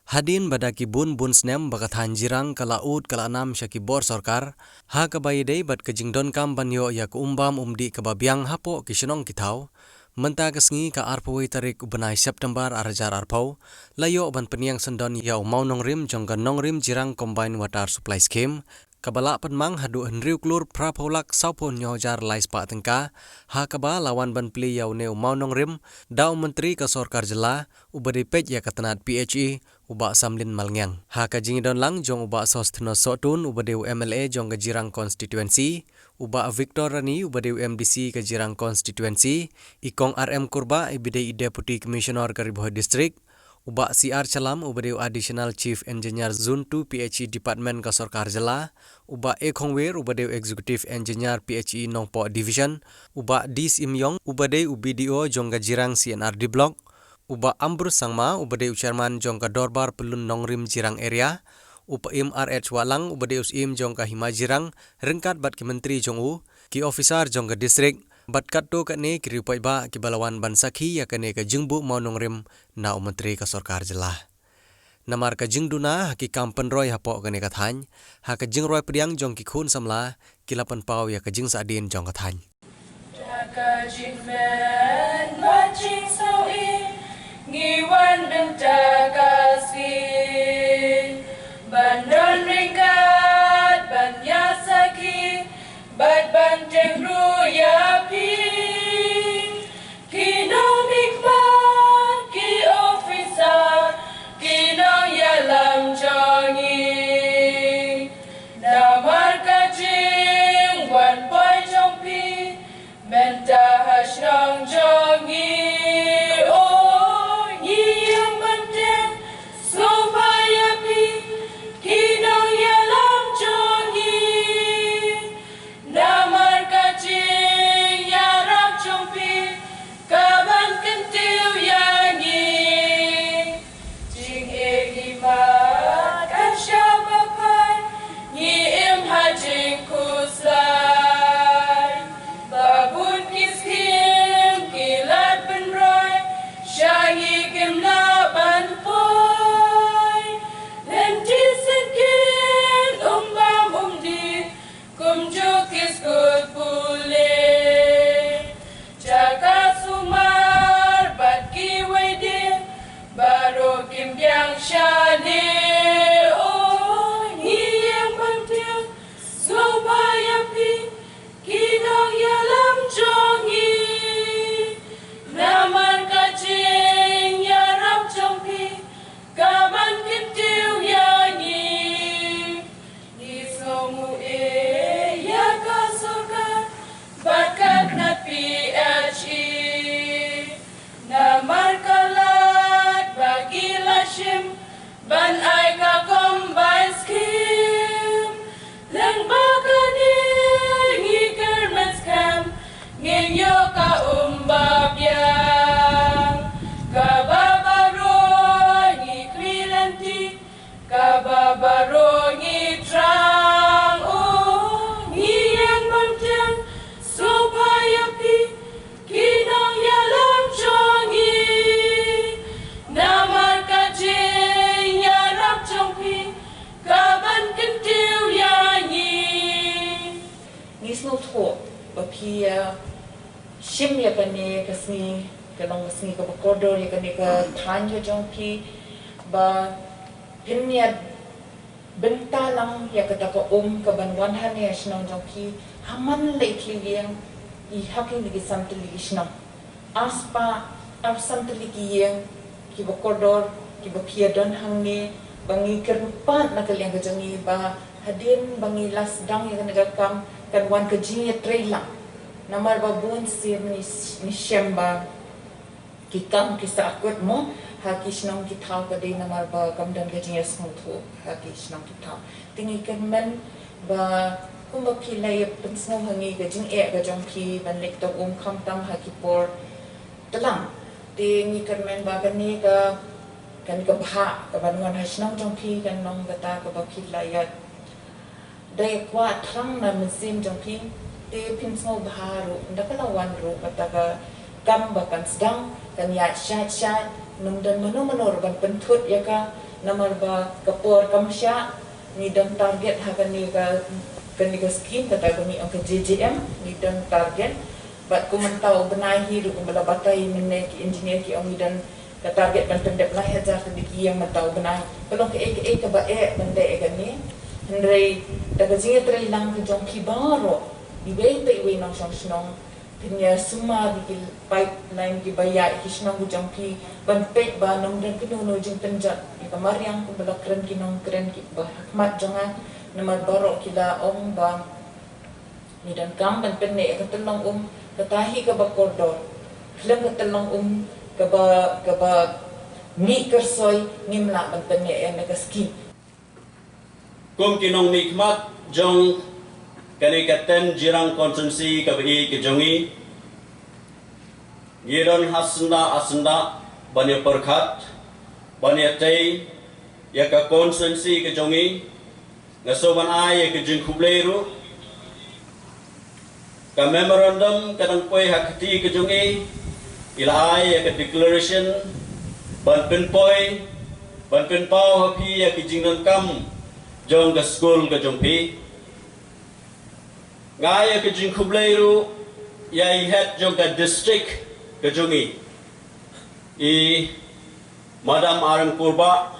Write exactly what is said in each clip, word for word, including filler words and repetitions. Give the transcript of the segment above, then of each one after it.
Hadien ba da ki bun bun snem ba ka thaiñ Jirang ka la ud ka la nam sha ki bor sorkar, ha kaba ïadei bad ka jingdonkam ban ïoh ïa ka umbam umdih kaba biang hapoh ki shnong ki thaw, mynta ka sngi ka arphew tarik u bnai September ar hajar arphew, la ïoh ban pynïeng syndon ïa u mawnongrim jong ka Nongrim Jirang Combined Water Supply Scheme, kaba la pynmang haduh hynriew klur phraphew lak sawphew hynñiew hajar lai spah tyngka, ha kaba la wan ban plie ïa une u mawnongrim da u Myntri ka Sorkar Jylla, uba dei peit ïa ka tnat P H E, u Bah Samlin Malngiang. Ha ka jingïadon lang jong u Bah Sosthenes Sohtun, uba dei u M L A jong ka Jirang Constituency, u Bah Victor Rani, uba dei u M D C ka Jirang Constituency, i Kong R M Kurbah, iba dei i Deputy Commissioner ka Ri Bhoi District, u Bah C R Chalam, uba dei u Additional Chief Engineer Zone two P H E Department ka Sorkar Jylla, u Bah A Khongwir, uba dei u Executive Engineer P H E Nongpoh Division, u Bah D Syiemlieh, uba dei u B D O jong ka Jirang C and R D Block, u Bah Ambrose Sangma, uba dei u Chairman jong ka Dorbar Pyllun Nongrim Jirang Area, u Bah M R H Wahlang, uba dei u Syiem jong ka Hima Jirang, ryngkat bad ki Myntri jong u, ki officer jong ka district, bad katto katne ki riewpaidbah kiba la wan ban sakhi ïa kane ka jingbuh mawnongrim na u Myntri ka Sorkar Jylla. Namar ka jingduna ha ki kam pynroi hapoh kane ka thaiñ, ha ka jingroi pdiang jong ki khun samla, ki la pynpaw ïa ka jingsahdien jong ka thaiñ. Da ka jingmen bad jingsngew ngi wan mynta ka sngi ban don ryngkat ban ïa sakhi bad ban teng ruh ïa phi. Ki nongmihkhmat, ki officer, ki nongïalam jong ngi. Namar ka jingwan poi jong phi mynta ha shnong jong ngi. Oh, ngi ïeng ban teng sngewbha ïa phi, ki nongïalam jong ngi. Namar ka jingïarap jong phi ka ban kyntiew ïa ngi. Jingeh ngi mad kan shah bha phai, ngi im ha jingkhuslai. Ba bun ki skhim ki la pynroi, sha ngi kim lah ban poi. Lynti syngkien, um bam um dih, kumjuh ki skul pule. Jaka sumar bad kiwei de, baroh kim biang shane. Oh, ngi ïeng ban teng sngewbha ïa phi, ki nongïalam jong ngi. Namar ka jingïarap jong phi ka ban kyntiew ïa ngi. Ngi sngewnguh ïa ka sorkar bad ka tnat P H E. Namar ka lad ba ki la shim ban ai ka combined scheme. Lyngba kane ngi kyrmen skhem ngin ïoh ka um ba biang, kaba baroh ngi khmih lynti, kaba baroh ngi thrang. Oh, ngi ïeng ban teng sngewbha ïa phi, ki nongïalam jong ngi. Namar ka jingïarap jong phi ka ban kyntiew ïa ngi. Ngi sngewthuh ba phi ïa shim ïa kane ka sngi, ka long ka sngi kaba kordor ïa kane ka thaiñ ka jong phi, ba phin ïa bynta lang ïa kata ka um ka ban wan hangne ha shnong jong phi. Ha man la i khlieh ïing, i ha kine ki san tylli ki shnong, ar spah ar san tylli ki ïing kiba kordor, kiba phi ïa don hangne, ba ngi kyrpad na ka liang ka jong ngi ba hadien ba ngi la sdang ïa kane ka kam kan wan ka jingïatreilang. Namar ba bun sien ngi, ngi shem ba ki kam ki sahkut mo ha ki shnong ki thaw, ka dei namar ba kam don ka jingïasngewthuh ha ki shnong ki thaw. Te ngi kyrmen ba kumba phi la ïa pynsngew ha ngi ka jingeh ka jong phi ban leit to um khamtam ha ki por tlang. Te ngi kyrmen ba kane ka, kane ka bhah ka ban wan ha shnong jong phi kan long kata kaba phi la ïa da ïa kwah thrang na mynsiem jong phi. Te phin sngewbha ruh ynda ka la wan ruh kata ka kam ba kan sdang, kan ïaid shait shait, ym don mano mano ruh ban pynthut ïa ka. Namar ba ka por kam shah, ngi don target ha kane ka, kane ka scheme, kata ka ngi ong ka J J M, ngi don target. Bad kum mynta u bnai hi ruh, kum ba la batai mynne ki engineer ki ong ngi don ka target ban pyndep lai hajar tylli ki ïing mynta u bnai. Ka long kaei kaei kaba eh ban leh ïa kane. Hynrei da ka jingïatrei lang ka jong phi baroh, iwei pa iwei nongshong shnong, phin ïa sumar ïa ki pipeline kiba ïaid ïa ki shnong ki jong phi, ban peit ba ym don kano kano jingpynjot ïa ka mariang, kumba la kren ki nongkren kiba ha khmat jong nga. Namar baroh ki la ong ba ngi donkam ban pynneh ïa ka tyllong um, kata hi kaba kordor. Khlem ka tyllong um kaba, kaba mih kyrsoi, ngim lah ban pynneh ïa kane ka scheme. Kum ki nongmihkhmat jong kane ka ten Jirang constituency kaba ïeit ka jong ngi, ngi don ha syndah ha syndah ban ïa pyrkhat, ban ïa tei ïa ka constituency ka jong ngi. Nga sngewbha ban ai ïa ka jingkhublei ruh. Ka memorandum ka dang poi ha ka kti ka jong i, i la ai ïa ka declaration ban pynpoi, ban pynpaw ha phi ïa ka jingdonkam jong ka skul ka jong phi. Nga ai ïa ka jingkhublei ruh ïa i head jong ka district ka jong i, i Madam Arem Kurbah,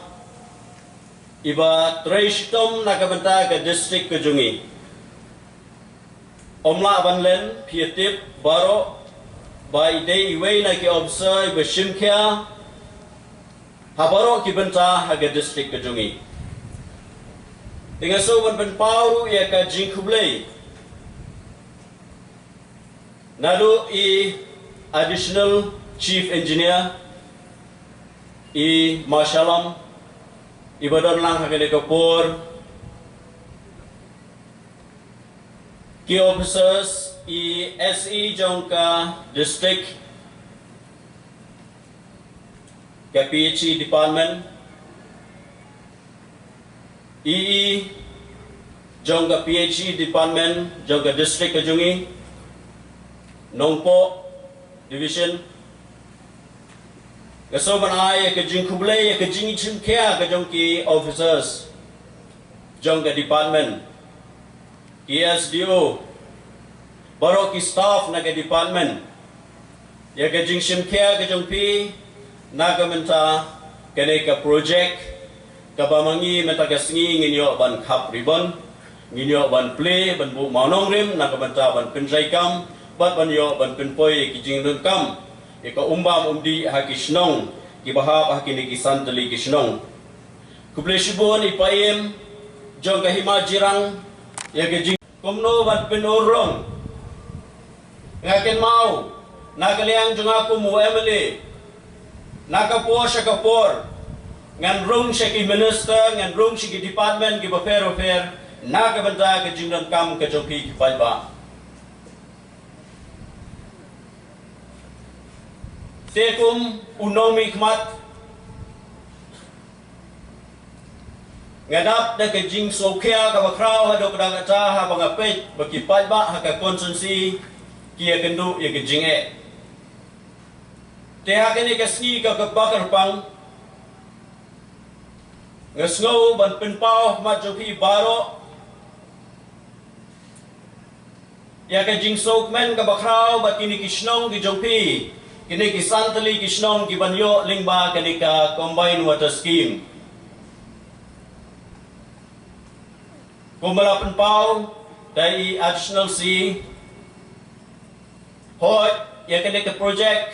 iba trei shitom na ka bynta ka district ka jong i. Ym lah ban len, phi tip baroh ba i dei iwei na ki officer iba shim khia ha baroh ki bynta ha ka district ka jong i. Te nga sngewbha ban pynpaw ruh ïa ka jingkhublei naduh i Additional Chief Engineer, i Mashalam, iba don lang ha kane ka por, ki officers, i S E jong ka district, ka P H E department, E E jong ka P H E department jong ka district ka jong i, Nongpoh division. Nga sngewbha ban ai ïa ka jingkhublei ïa ka jingshim khia ka jong ki officers jong ka department, ki S D O, baroh ki staff na ka department, ïa ka jingshim khia ka jong phi na ka bynta kane ka project, kaba ma ngi mynta ka sngi ngin ïoh ban khap ribbon, ngin ïoh ban plie, ban buh mawnongrim na ka bynta ban pyntrei kam bad ban ïoh ban pynpoi ïa ki jingdonkam ïa ka umbam umdih ha ki shnong kiba hap ha kine ki san tylli ki shnong. Khublei shibun i Paiem jong ka Hima Jirang ïa ka jing Kumno ban pynurlong? Nga kynmaw na ka liang jong nga kum u M L A, na ka por sha ka por ngan rung sha ki minister, ngan rung sha ki department kiba pher ba pher na ka bynta ka jingdonkam ka jong phi ki paidbah. Te kum u nongmihkhmat, nga dap da ka jingsngewkhia kaba khraw haduh katta katta haba nga peit ba ki paidbah ha ka constituency ki ïakynduh ïa ka jingeh. Te ha kane ka sngi ka, kaba kyrpang, nga sngew ban pynpaw ha khmat jong phi baroh ïa ka jingsngewkmen kaba khraw bad kine ki shnong ki jong phi, kine ki san tylli ki shnong kiban ïoh lyngba kane ka Combined Water Scheme. Kumba la pynpaw da i Additional C E, hooid, ïa kane ka project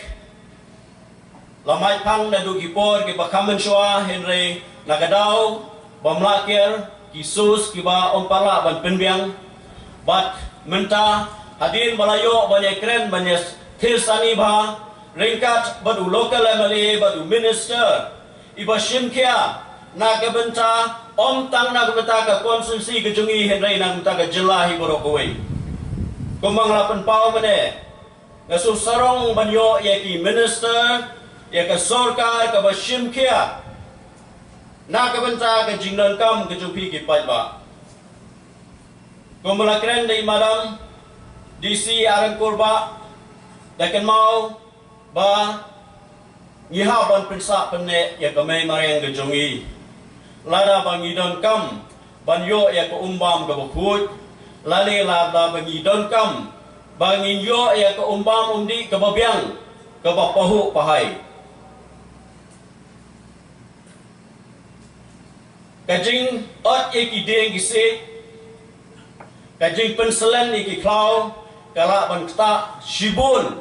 la mait phang naduh ki por kiba kham mynshuwa, hynrei na ka daw bym lah kiar, ki source kiba ym pat lah ban pynbiang. Bad mynta hadien ba la ïoh ban ïakren, ban ïathir sani bha ryngkat bad u local M L A bad u minister iba shim khia na ka bynta, ym tang na ka bynta ka constituency ka jong ngi, hynrei na ka bynta ka jylla hi baroh kawei. Kumba nga la pynpaw mynne, nga sngewsarong ban ïoh ïa ki minister, ïa ka sorkar kaba shim khia na ka bynta ka jingdonkam ka jong phi ki paidbah. Kumba la kren da i Madam D C Arengkulbah, da kynmaw ba ngi hap ban pynsah pynneh ïa ka mei mariang ka jong ngi. Lada ba ngi donkam ban ïoh ïa ka umbam kaba khuid, lane lada ba ngi donkam ba ngin ïoh ïa ka umbam umdih kaba biang, kaba pahuh pahai. Ka jingot ïa ki dieng ki siej, ka jingpynslem ïa ki khlaw, ka lah ban ktah shibun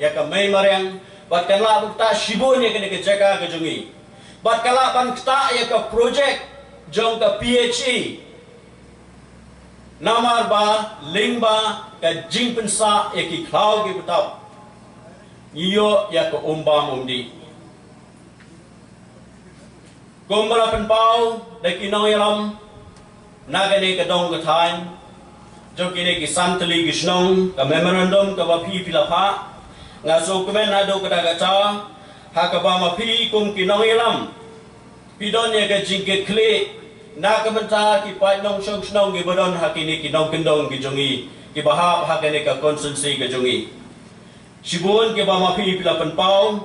ïa ka mei mariang, bad ka lah ban ktah shibun ïa kane ka jaka ka jong ngi. Bad ka lah ban ktah ïa ka projek jong ka P H E. Namar ba lyngba ka jingpynsah ïa ki khlaw ki btap, ngi ïoh ïa ka umbam umdih. Kumba la pynpaw da ki nongïalam na kane ka dong ka thaiñ jong kine ki san tylli ki shnong, ka memorandum kaba phi phi la phah, nga sngewkmen haduh katta katta ha kaba ma phi kum ki nongïalam phi don ïa ka jingkitkhlieh na ka bynta ki paid nongshong shnong kiba don ha kine ki nongkyndong ki jong ngi, kiba hap ha kane ka constituency ka jong ngi. Shibun kiba ma phi phi la pynpaw,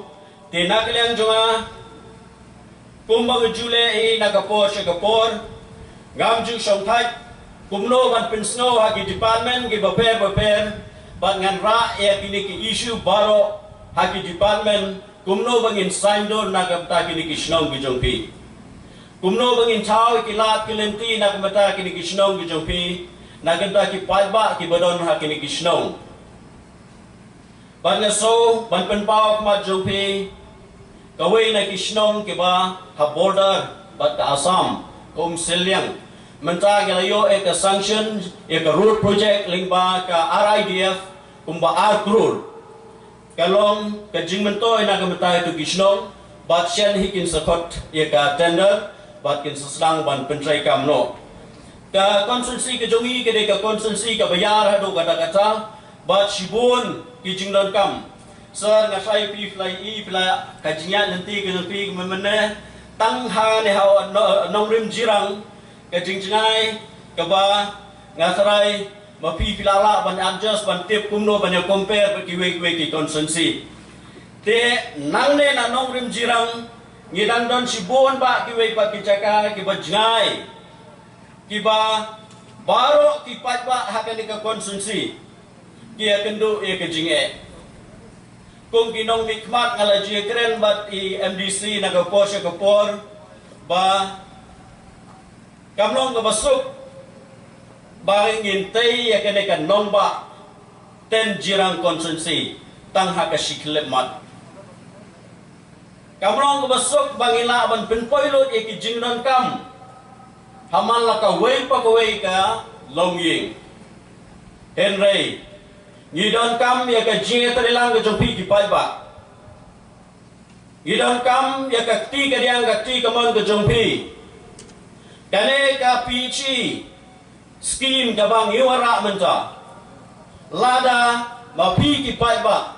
te na ka liang jong nga, kumba nga ju leh hi na ka por sha ka por, ngam ju shongthait kumno ban pynsngew ha ki department kiba pher ba pher, bad ngan rah ïa kine ki issue baroh ha ki department, kumno ba ngin saiñdur na ka bynta kine ki shnong ki jong phi. Kumno ba ngin thaw ïa ki lad ki lynti na ka bynta kine ki shnong ki jong phi, na ka bynta ki paidbah kiba don ha kine ki shnong. Bad nga sngew ban pynpaw ha khmat jong phi, kawei na ki shnong kiba ha border bad ka Assam, ka Umsiliang, mynta ka la ïoh ïa ka sanction ïa ka road project lyngba ka R I D F kumba ar klur. Ka long ka jingmyntoi na ka bynta ïa kito ki shnong, bad shen hi kin sa khot ïa ka tender bad kin sa sdang ban pyntreikam noh. Ka constituency ka jong ngi ka dei ka constituency kaba ïar haduh katta katta, bad shibun ki jingdonkam. Sir, nga tharai phi phi la i phi la ka jingïaid lynti ka jong phi mynne, tang hangne ha Nongrim Jirang, ka jingjngai kaba nga tharai ma phi phi la lah ban adjust, ban tip kumno ban ïa compare bad kiwei kiwei ki constituency. Te nangne na Nongrim Jirang ngi dang don shibun bah kiwei pat ki jaka kiba jngai, kiba baroh ki paidbah ha kane ka constituency ki ïakynduh ïa ka jingeh. Kum ki nongmihkhmat nga la ju ïakren bad i M D C na ka por sha ka por ba kam long kaba suk ba ngin tei ïa kane ka nongbah Ten Jirang constituency tang ha ka shi khyllipmat. Kam long kaba suk ba ngin lah ban pynpoi lut ïa ki jingdonkam ha man la kawei pa kawei ka longïing. Hynrei ngi donkam ïa ka jingïatreilang ka jong phi ki paidbah. Ngi donkam ïa ka kti kadiang ka kti kamon ka jong phi. Kane ka P H E scheme kaba ngi wanrah mynta, lada ma phi ki paidbah,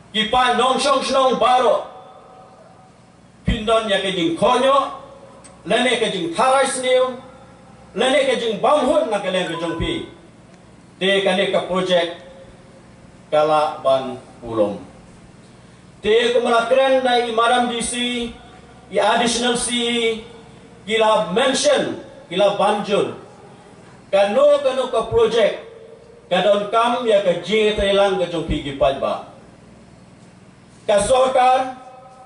ki paid nongshong shnong baroh phin don ïa ka jingkohnguh lane ka jingtharai sniew lane ka jingbamhun na ka liang ka jong phi, te kane ka project ka lah ban pulom. Te kumba la kren da i Madam D C, i Additional C E, ki la mention, ki la banjur kano kano ka project ka donkam ïa ka jingïatreilang ka jong phi ki paidbah. Ka sorkar,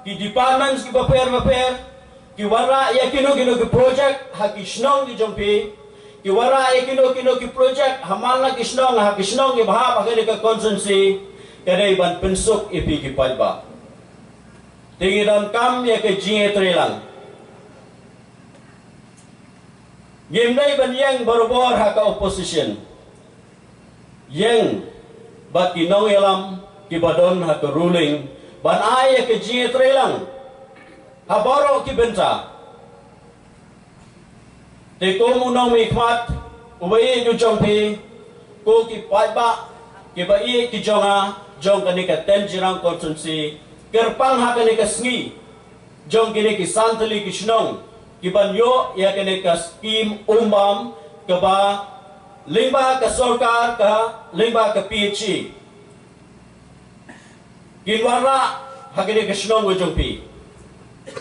ki departments kiba pher ba pher ki wanrah ïa kino kino ki project ha ki shnong ki jong phi, ki wanrah ïa kino kino ki project ha man la ki shnong, ha ki shnong kiba hap ha kane ka constituency, ka dei ban pynsuk ïa phi ki paidbah. Te ngi donkam ïa ka jingïatreilang. Ngim dei ban ïeng barabor ha ka opposition, ïeng bad ki nongïalam kiba don ha ka ruling ban ai ïa ka jingïatreilang ha baroh ki bynta. Te kum u nongmihkhmat uba ïeit u jong phi, ko ki paidbah kiba ïeit ki jong nga jong kane ka Ten Jirang constituency, kyrpang ha kane ka sngi jong kine ki san tylli ki shnong kiban ïoh ïa kane ka scheme umbam kaba lyngba ka sorkar, ka lyngba ka P H E kin wanrah ha kane ka shnong ka jong phi.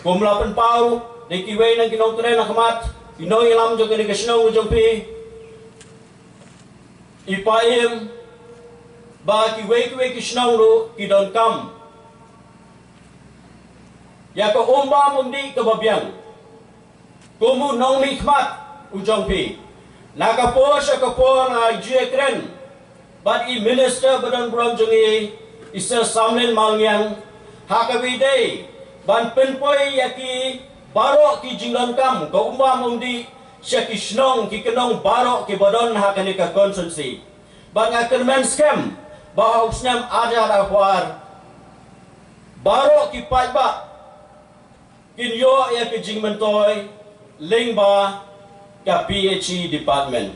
Kum la pynpaw Te kiwei na ki nongtrei na khmat, ki nongïalam jong kane ka shnong jong phi, i paiem ba kiwei kiwei ki shnong ruh ki donkam ïa ka umbam umdih kaba biang. Kum u nongmihkhmat u jong phi, na ka por sha ka por nga ju ïakren bad i Minister ba don burom jong ngi, i Sir Samlin Malngiang, ha kaba ïadei ban pynpoi ïa ki baroh ki jingdonkam ka umbam umdih sha ki shnong ki kynong baroh kiba don ha kane ka constituency. Bad nga kyrmen skhem ba ha u snem ar hajar arphew ar baroh ki paidbah kin ïoh ïa ka jingmyntoi lyngba ka P H E department.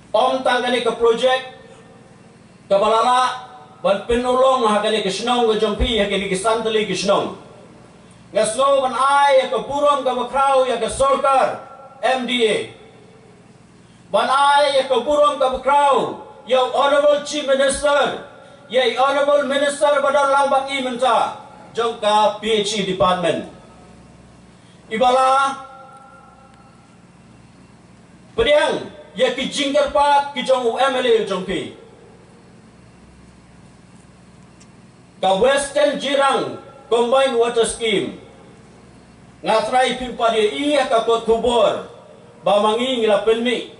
Ym tang kane ka project kaba la lah ban pynurlong ha kane ka shnong ka jong phi, ha kane ka san tylli ka shnong. Nga sngew ban ai ïa ka burom kaba khraw ïa ka sorkar M D A, ban ai ïa ka burom kaba khraw ïa u Honorable Chief Minister, ïa i Honorable Minister ba don lang bad ngi mynta jong ka P H E department, iba la pdiang ïa ki jingkyrpad ki jong u M L A u jong phi. Ka Western Jirang Combined Water Scheme, nga trai phin pat ïohi ha ka kot khubor ba ma ngi ngi la pynmih,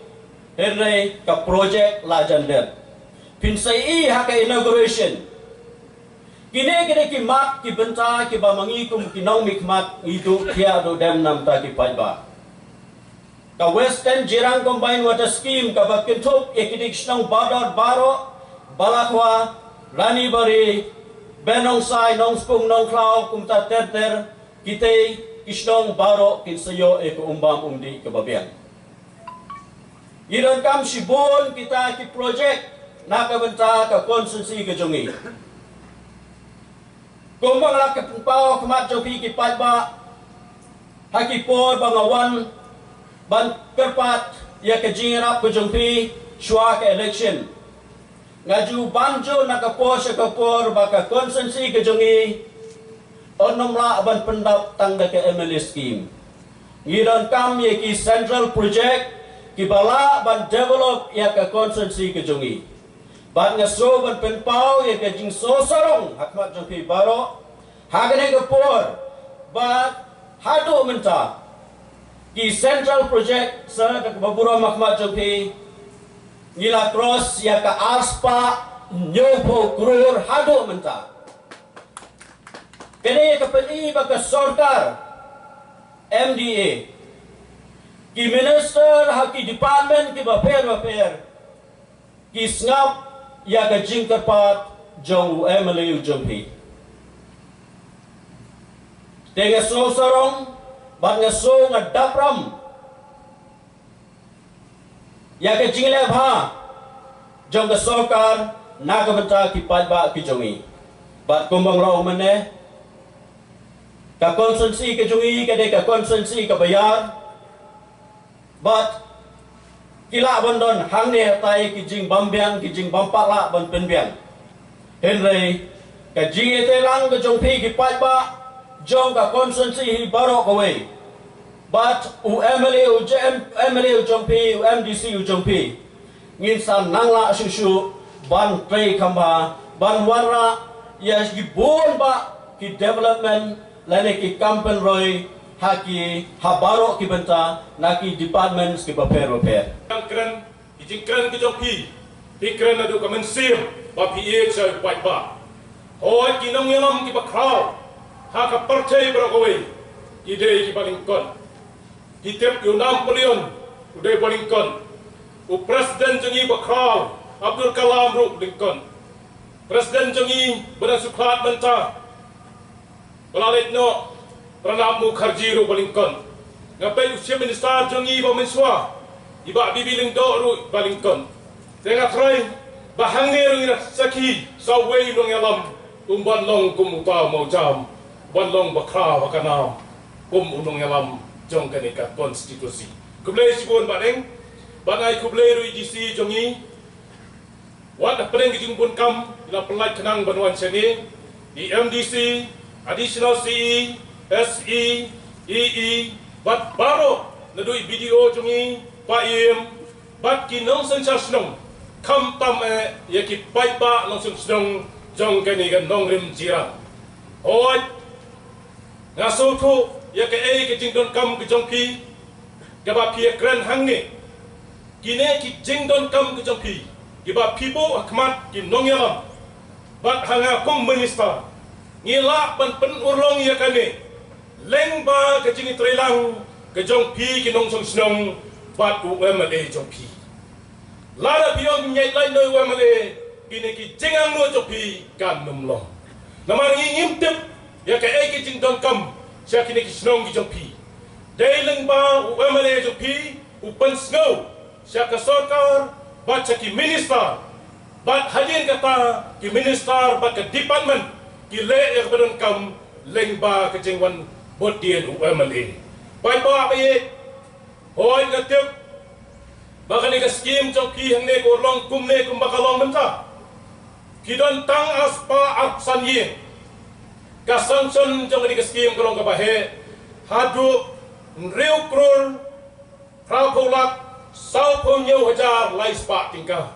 hynrei ka project la jan dep. Phin sa ïohi ha ka inauguration. Kine kine ki mat ki bynta kiba ma ngi kum ki nongmihkhmat ngi duh thiah duh dem na ka bynta ki paidbah. Ka Western Jirang Combined Water Scheme kaba kynthup ïa kine ki shnong Bardor baroh, Balakhwa, Ranibari, Benongsai, Nongspung, Nongkhlaw, kumta ter ter, kitei ki shnong baroh kin sa ïoh ïa ka umbam umdih kaba biang. Ngi donkam shibun kita ki project na ka bynta ka constituency ka jong ngi. Kumba nga la pynpaw ha khmat jong phi ki paidbah ha ki por ba nga wan ban kyrpad ïa ka jingïarap ka jong phi shuwa ka election, nga ju banjur na ka por sha ka por ba ka constituency ka jong ngi yn ym lah ban pyndap tang da ka M L A scheme. Ngi donkam ïa ki central project kiba lah ban develop ïa ka constituency ka jong ngi. Bad nga sngew ban pynpaw ïa ka jingsngewsarong ha khmat jong phi baroh ha kane ka por ba haduh mynta ki central project, sa da kaba burom ha khmat jong phi, ngi la cross ïa ka arspah hynñiewphew klur haduh mynta. Kane ka pyni ba ka sorkar M D A, ki minister ha ki department kiba pher ba pher, ki sngap ïa ka jingkyrpad jong u M L A u jong phi. Te nga sngewsarong bad nga sngew nga dapram ïa ka jingleh bha jong ka sorkar na ka bynta ki paidbah ki jong ngi. Bad kumba nga la ong mynne, ka constituency ka jong ngi ka dei ka constituency kaba ïar. Bad ki lah ban don hangne hatai ki jingbym biang, ki jingbym pat lah ban pynbiang. Hynrei ka jingïatreilang ka jong phi ki paidbah jong ka constituency hi baroh kawei, bad u M L A u jong, M L A u jong phi, u M D C u jong phi, ngin sa nang lah shuh shuh ban trei kham bha ban wanrah ïa shibun bah ki development lane ki kam pynroi ha ki, ha baroh ki bynta na ki departments kiba pher ba pher. Ki jingkren, ki jingkren ki jong phi, phi kren naduh ka mynsiem ba phi ïeit sha u paidbah. Hooid, ki nongïalam kiba khraw ha ka pyrthei baroh kawei ki dei kiba lyngkot. Ki tip ïa u Napoleon u dei ba lyngkot. U President jong ngi ba khraw Abdul Kalam ruh lyngkot. President jong ngi ba dang sngewkhlad mynta, ba la leit noh, Pranab Mukherjee ruh ba lyngkot. Nga peit u Chief Minister jong ngi ba mynshuwa, i Bah B B Lyngdoh ruh ba lyngkot. Te nga tharai ba hangne ruh ngi la sakhi sa uwei u nongïalam um ban long kum uta u mawjam, ban long ba khraw ha ka nam kum u nongïalam jong kane ka constituency. Khublei shibun Bah Deng, ban ai khublei ruh i D C jong ngi. Wat hapdeng ki jingbun kam, i la pynlait khnang ban wan sha ngi, i M D C, Additional C E, S E, I i bad baroh naduh i B D O jong i, paiem, bad ki nongsynshar shnong, khamtam eh ïa ki paidbah nongsynshar shnong jong kane ka Nongrim Jirang. Hooid, nga sngewthuh ïa kaei ka jingdonkam ka jong phi kaba phi ïa kren hangne. Kine ki jingdonkam ka jong phi kiba phi buh ha khmat ki nongïalam bad ha nga kum minister, ngi lah ban pynurlong ïa kane lyngba ka jingïatreilang ka jong phi ki nongshong shnong bad u M L A jong phi. Lada phi ong ngeit lait noh u M L A, kine ki jingangnud jong phi kan ym long. Namar ngi ngim tip ïa kaei ki jingdonkam sha kine ki shnong ki jong phi. Dei lyngba u M L A jong phi u pynsngew sha ka sorkar bad sha ki minister, bad hadien kata ki minister bad ka department ki leh ïa kaba donkam lyngba ka jingwan bud dien u M L A. Paidbah ba ïeit, hooid nga tip ba kane ka skim jong phi hangne ka long kumne kumba ka long mynta. Phi don tang arspah arphew san ïing. Ka sanction jong kane ka skim ka long kaba heh haduh hynriew klur phra phew lak saw phew hynñiew hajar lai spah tyngka.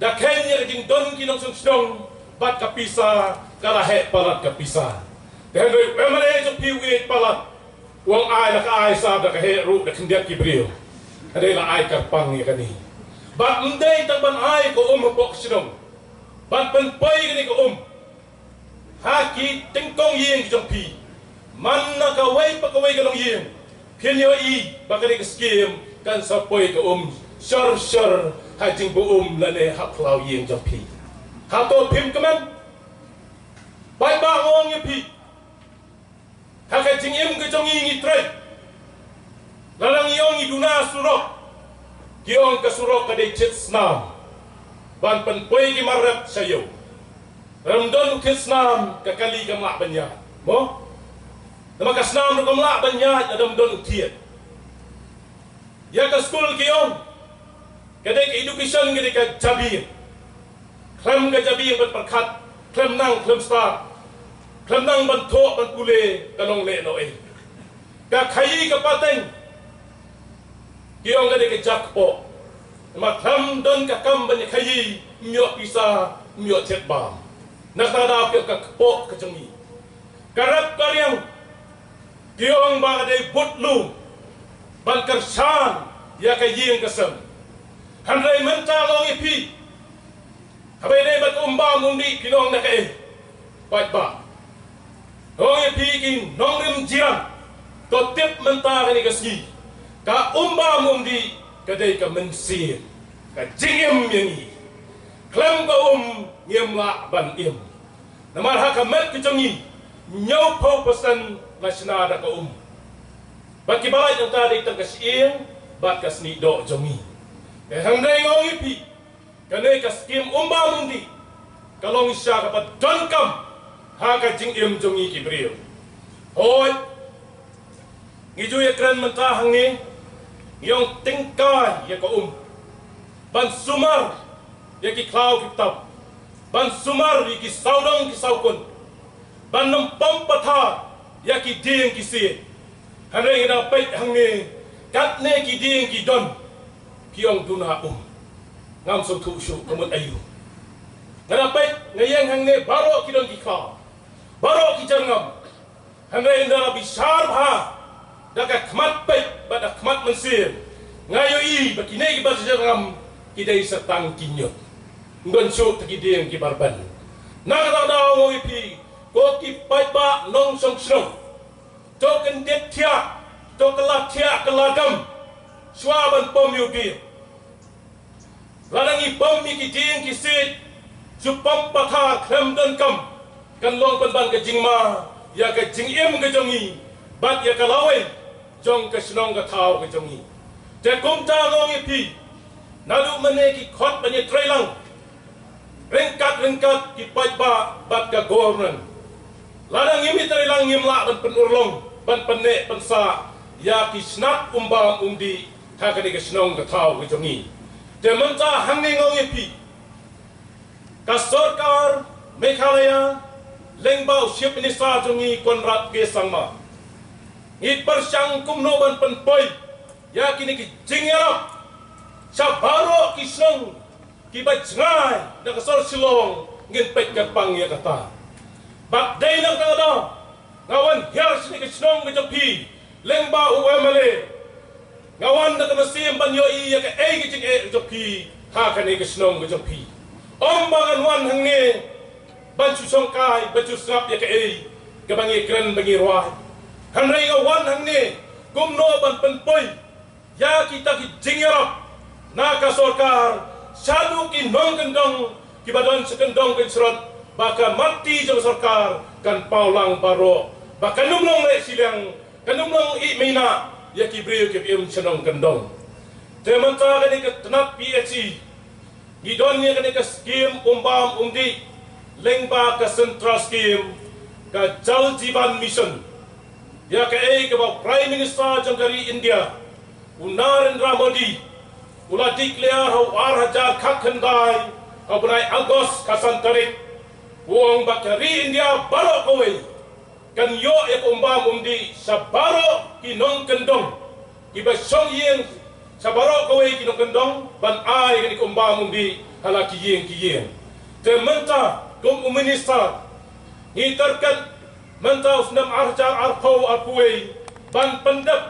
Da kheiñ ïa ka jingdon ki nongshong shnong bad ka pisa ka la heh palat ka pisa. Te hynrei u M L A jong phi u ïeit palat, u ong ai la ka ai sa da ka heh ruh da khyndiat ki briew. Hynrei la ai kyrpang ïa kane. Bad ym dei tang ban ai ka um hapoh ka shnong, ban pynpoi kane ka um ha ki tyngkong ïing ki jong phi. Man na kawei pa kawei ka longïing, phin ïohi ba kane ka skim kan sa poi ka um shor shor ha jingbuh um lane ha khlaw ïing jong phi. Hato phim kmen? Paidbah, nga ong ïa phi, ha ka jingim ka jong ngi ngi trei. Lada ngi ong ngi duna surok, ki ong ka surok ka dei thied snam ban pynpoi ki mar rep sha ïew. Lada ym don u thied snam, ka kali kam lah ban ïaid, mo? Namar ka snam ruh kam lah ban ïaid lada ym don u thied. Ïa ka skul ki ong ka dei ka education, ka dei ka jabieng. Khlem ka jabieng ban pyrkhat, khlem nang khlem stad, khlem nang ban thoh ban pule, ka nongleh noh ei. Ka khaïi ka pateng ki ong ka dei ka ja kpoh. Namar khlem don ka kam ban ïa khaïi, ym ïoh pisa, ym ïoh thied bam. Na kata ka daw ki ong ka kpoh ka jong ngi. Ka rep ka riang ki ong ba ka dei bud lum ban kyrshan ïa ka ïing ka sem. Hynrei mynta nga ong ïa phi, haba ïadei bad ka um bam um dih phin ong na kaei? Paidbah, nga ong ïa phi ki nongrim jyrang, to tip mynta kane ka sngi, ka um bam um dih ka dei ka mynsiem, ka jingim ïa ngi. Khlem ka um ngim lah ban im. Namar ha ka met ka jong ngi, hynñiewphew percent la shna da ka um. Bad kiba lait nangta dei tang ka shyieng bad ka snieh doh jong ngi. Te hynrei nga ong ïa phi, kane ka skim um bam um dih ka long shisha kaba donkam ha ka jingim jong ngi ki briew. Hooid, ngi ju ïa kren mynta hangne, ngi ong tyngkai ïa ka um, ban sumar ïa ki khlaw ki btam, ban sumar ïa ki sawdong ki sawkun, ban ym pom pathar ïa ki dieng ki siej. Hynrei nga dang peit hangne, katne ki dieng ki don, ki ong duna um. Ngam sngewthuh shuh ka mut aïu. Nga dang peit, nga ïeng hangne baroh ki don ki khlaw, baroh ki jyrngam. Hynrei ynda la bishar bha da ka khmat peit bad da ka khmat mynsiem, nga ïohi ba kine kiba jyrngam ki dei sa tang ki ñiut. Ym don shuh ta ki dieng kiba rben. Na kata ka daw nga ong ïa phi, ko ki paidbah nongshong shnong, to kyndit thiah, to kylla thiah kylla dem shuwa ban pom ïa u dieng. Lada ngi pom ïa ki dieng ki siej, shu pom pathar khlem donkam, kan long pynban ka jingma ïa ka jingim ka jong ngi bad ïa ka lawei jong ka shnong ka thaw ka jong ngi. Te kumta nga ong ïa phi, naduh mynne ki khot ban ïatreilang ryngkat ryngkat ki paidbah bad ka government. Lada ngim ïatreilang ngim lah ban pynurlong, ban pynneh pynsah ïa ki shnat um bam um dih ha kane ka shnong ka thaw ka jong ngi. Te mynta hangne nga ong ïa phi, ka sorkar Meghalaya lyngba u Chief Minister jong ngi Conrad K Sangma, Ngi pyrshang kumno ban pynpoi ïa kine ki jingïarap sha baroh ki shnong kiba jngai na ka sor Shillong, ngin peit kyrpang ïa kata. Bad dei na kata ka daw nga wan hiar sha kane ka shnong ka jong phi lyngba u M L A. Nga wan da ka mynsiem ban ïohi ïa kaei ka jingeh ka jong phi ha kane ka shnong ka jong phi. Ym ba ngan wan hangne ban shu shongkai, ban shu sngap ïa kaei kaba ngi kren, ba ngi rwai. Hynrei nga wan hangne kumno ban pynpoi ïa kita ki jingïarap na ka sorkar shaduh ki nongkyndong kiba don sha kyndong kynshron, ba ka matti jong ka sorkar kan paw lang baroh, ba kan ym long leh shiliang, kan ym long ih mei nah ïa ki briew kiba im shnong kyndong. Te mynta kane ka tnat P H E ngi don ïa kane ka skim um bam um dih lyngba ka central skim, ka Jal Jeevan Mission. Ïa kaei kaba Prime Minister jong ka ri India, u Narendra Modi, u la declare ha u ar hajar khatkhyndai, ha u bnai August khatsan tarik, u ong ba ka ri India baroh kawei kan ïoh ïa ka um bam um dih sha baroh ki nongkyndong kiba shong ïing, sha baroh kawei ki nongkyndong, ban ai kane ka um bam um dih ha la ki ïing ki ïing. Te mynta kum u minister ngi target mynta u snem ar hajar arphew arphew wei ban pyndep,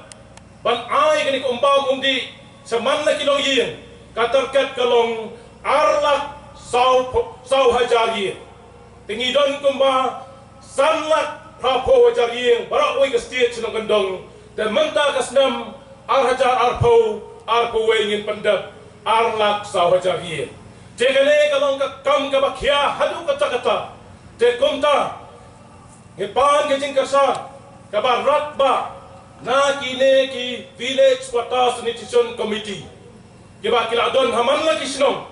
ban ai kane ka um bam um dih sha man la ki longïing. Ka target ka long ar lak saw, saw hajar ïing. Te ngi don kumba san lak phraphew hajar ïing baroh kawei ka state shnong kyndong. Te mynta ka snem ar hajar arphew arphew wei ngin pyndep ar lak saw hajar ïing. Te kane ka long ka kam kaba khia haduh katta katta. Te kumta ngi pan ka jingkyrshan kaba radbah na kine ki Village Water Sanitation Committee kiba ki la don ha man la ki shnong,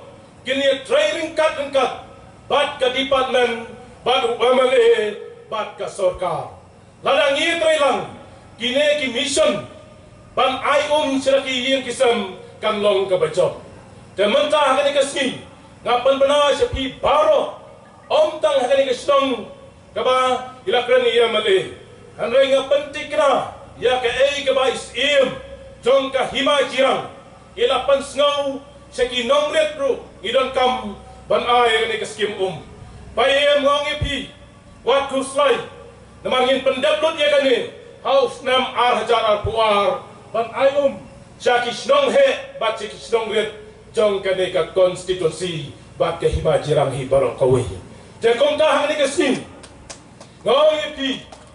kin ïatrei ryngkat ryngkat bad ka department, bad u M L A, bad ka sorkar. Lada ngi ïatrei lang, kine ki mission ban ai um sha la ki ïing ki sem kan long kaba jop. Te mynta ha kane ka sngi nga pynbna sha phi baroh, ym tang ha kane ka shnong kaba i la kren ïa M L A, hynrei nga pyntikna ïa kaei kaba i Syiem jong ka Hima Jirang i la pynsngew sha ki nongrit ruh, ngi donkam ban ai ïa kane ka skim um. Ba em, nga ong ïa phi, wat khuslai, namar ngin pyndep lut ïa kane ha u snem ar hajar arphew ar ban ai um sha ki shnong heh bad sha ki shnong rit jong kane ka constituency bad ka Hima Jirang hi baroh kawei. Te kumta ha kane ka sngi nga ong ïa phi,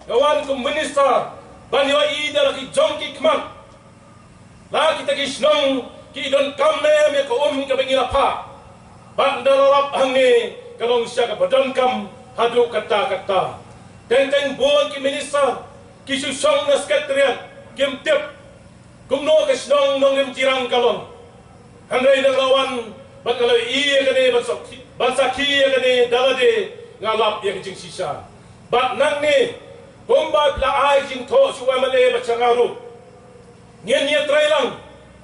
nga wan kum minister ban ïohi da la ki jong ki khmat la kita ki shnong ki donkam ne em ïa ka um kaba ngi la phah. Bad ynda la lap hangne ka long shisha kaba donkam haduh katta katta. Teng teng bun ki minister ki shu shong na secretariat, kim tip kumno ka shnong Nongrim Jirang ka long. Hynrei nang la wan bad nga la ïohi ïa kane, ban sakhi, ban sakhi ïa kane da lade, nga lap ïa ka jingshisha. Bad nangne kumba phi la ai jingthoh sha u M L A bad sha nga ruh, ngin ïatrei lang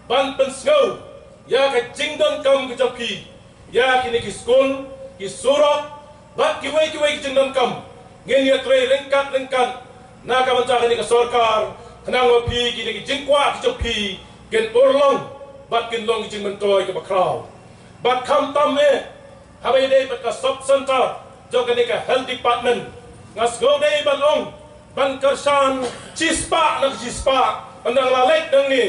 ban pynsngew ïa ka jingdonkam ka jong phi ïa kine ki skul, ki surok bad kiwei kiwei ki jingdonkam. Ngin ïatrei ryngkat ryngkat na ka bynta kane ka sorkar, khnang ba phi, kine ki jingkwah ki jong phi kin urlong bad kin long ki jingmyntoi kaba khraw. Bad khamtam eh haba ïadei bad ka sub center jong kane ka health department, nga sngew dei ban ong, ban kyrshan shispah na ka shispah. Ynda nga la leit nangne,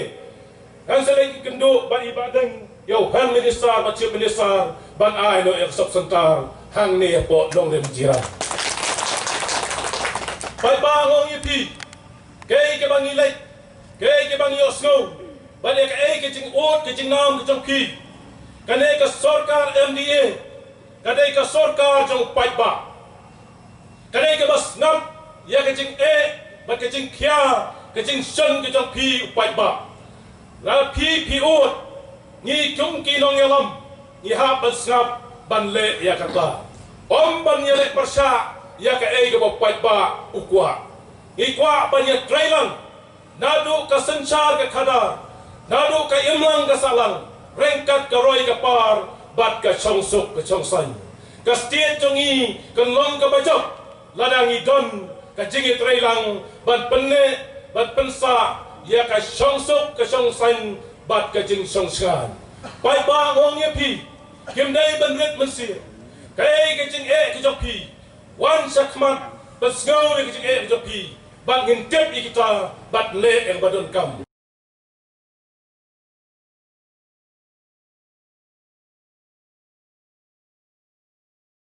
ngan sa leit kynduh bad i Bah Deng, ïa u health minister bad chief minister, ban ai noh ïa ka sub center hangne hapoh Nongrim Jirang. Paidbah, nga ong ïa phi, kaei kaba ngi leit, kaei kaba ngi ïohsngew, bad ïa kaei ka jingud ka jingnam ka jong phi, kane ka sorkar M D A ka dei ka sorkar jong u paidbah. Ka dei kaba sngap ïa ka jingeh bad ka jingkhia, ka jingshon ka jong phi u paidbah. Lada phi phi ud, ngi kum ki nongïalam ngi hap ban sngap ban leh ïa kata, ym ban ïaleh pyrshah ïa kaei kaba u paidbah u kwah. Ngi kwah ban ïatrei lang naduh ka synshar ka khadar, naduh ka imlang ka sahlang, ryngkat ka roi ka par bad ka shongsuk ka shongsaiñ. Ka state jong ngi kan long kaba jop lada ngi don ka jingïatreilang ban pynneh bad pynsah ïa ka shongsuk, ka shongsaiñ bad ka jingshongshngaiñ. Paidbah, nga ong ïa phi, kim dei ban rit mynsiem. Kaei ka jingeh ka jong phi? Wan sha khmat, pynsngew ïa ka jingeh ka jong phi, bad ngin tip ïa kita bad leh ïa kaba donkam.